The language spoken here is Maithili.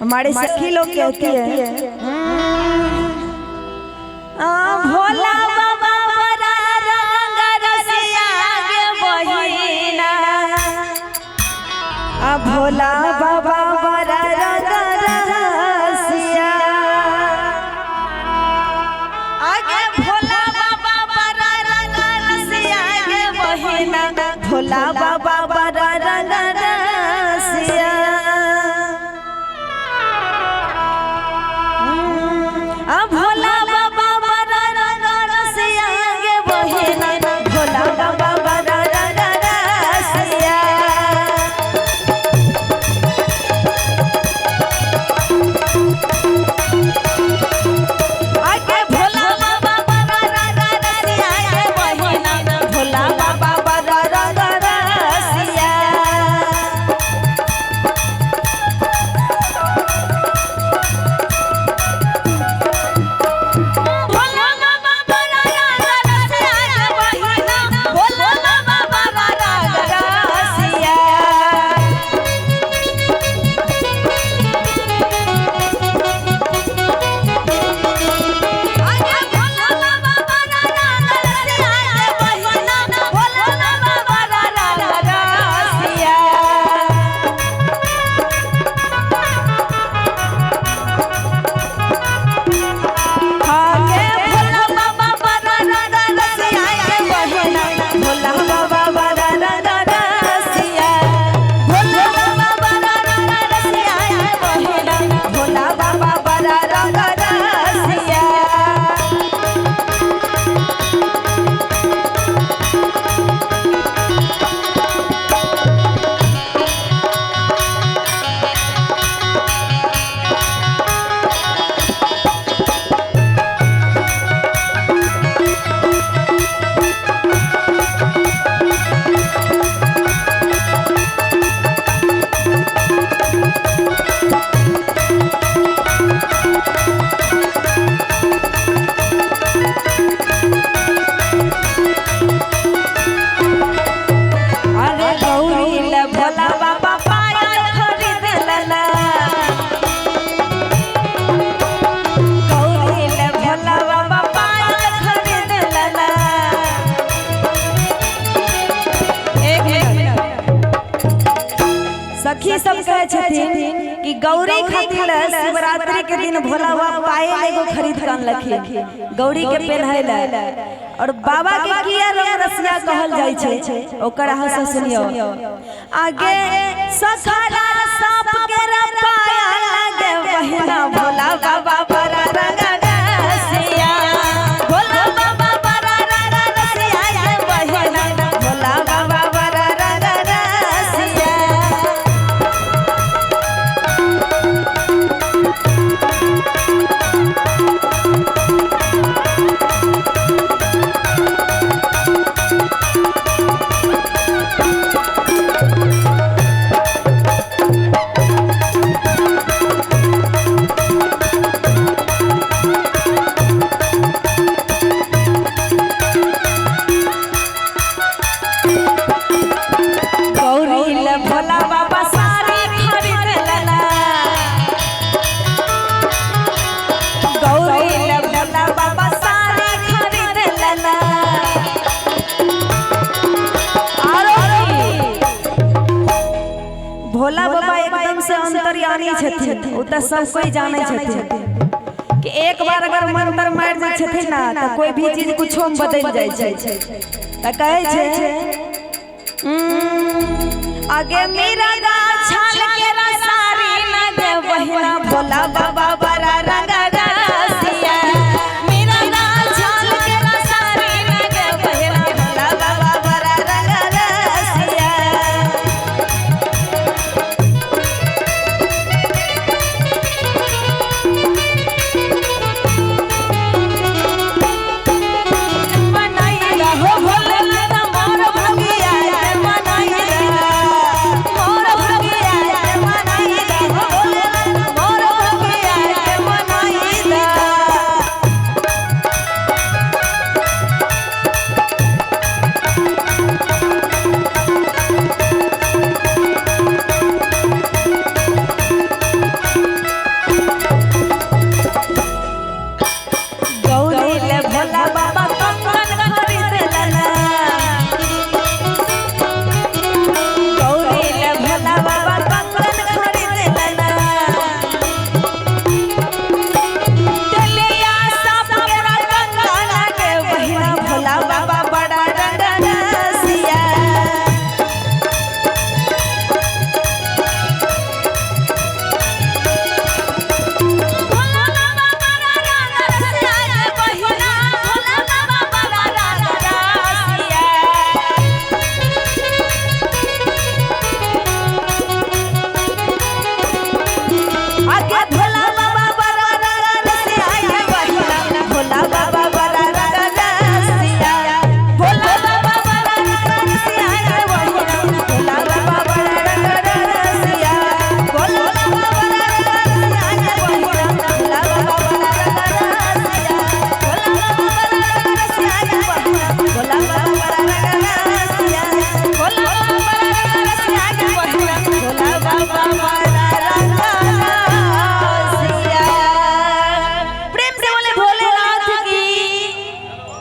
हमारे सखी लोग कहती है भोला बाबा बड़ा रंग रसिया गे बहिना, आ भोला बाबा बड़ा रंग रसिया, आगे भोला बाबा बड़ा रंग रसिया गे बहिना, भोला बाबा बड़ा रंग रसिया, भोला बाबा बड़ा रंग रसिया गे बहिना, भोला बाबा बड़ा रंग रसिया। आगे भोला बाबा बड़ा रंग रसिया गे बहिना, भोला बाबा बड़ा रंग रसिया। भोला बाबा बड़ा रंग रसिया गे बहिना, भोला बाबा बड़ा रंग रसिया। आगे भोला बाबा बड़ा रंग रसिया गे बहिना, भोला बाबा बड़ा रंग रसिया। आगे भोला बाबा बड़ा रंग रसिया गे बहिना, भोला बाबा बड़ा रंग रसिया, भोला बाबा बड़ा रंग रसिया गे बहिना, भोला बाबा बड़ा रंग रसिया। अरे गौरी ले भोला बाबा पायल खरीद लला, गौरी ले भोला बाबा पायल खरीद लला। एक मिनट, सखी सब कहे छथिन कि गौरी खातिर शिवरात्रि के दिन भोला बाबा पायल एगो खरीद के अनलखिन गौरी के पेन्है ला। और बाबा के किया रंग रसिया कहल जाइ छै ओकर अहाँ सब सुनियो। आगे सखरा सांप के रपाया लागे बहिना, भोला बाबा बड़ा रंग रसिया, भोला बाबा बड़ा रंग रसिया गे बहिना, भोला बाबा बड़ा रंग रसिया। गौरी ले भोला बाबा साड़ी खरीद लला, गौरी ले भोला बाबा साड़ी खरीद लला। आरो भोला बाबा एकदम से अंतर्यामी छथिन, ओ त सब कोई जानै छथिन कि एक बार अगर मंत्र मारि दै छथिन ना त कोई भी चीज कुछो में बदलि जाइ छै। त कहै छै आगे मेरा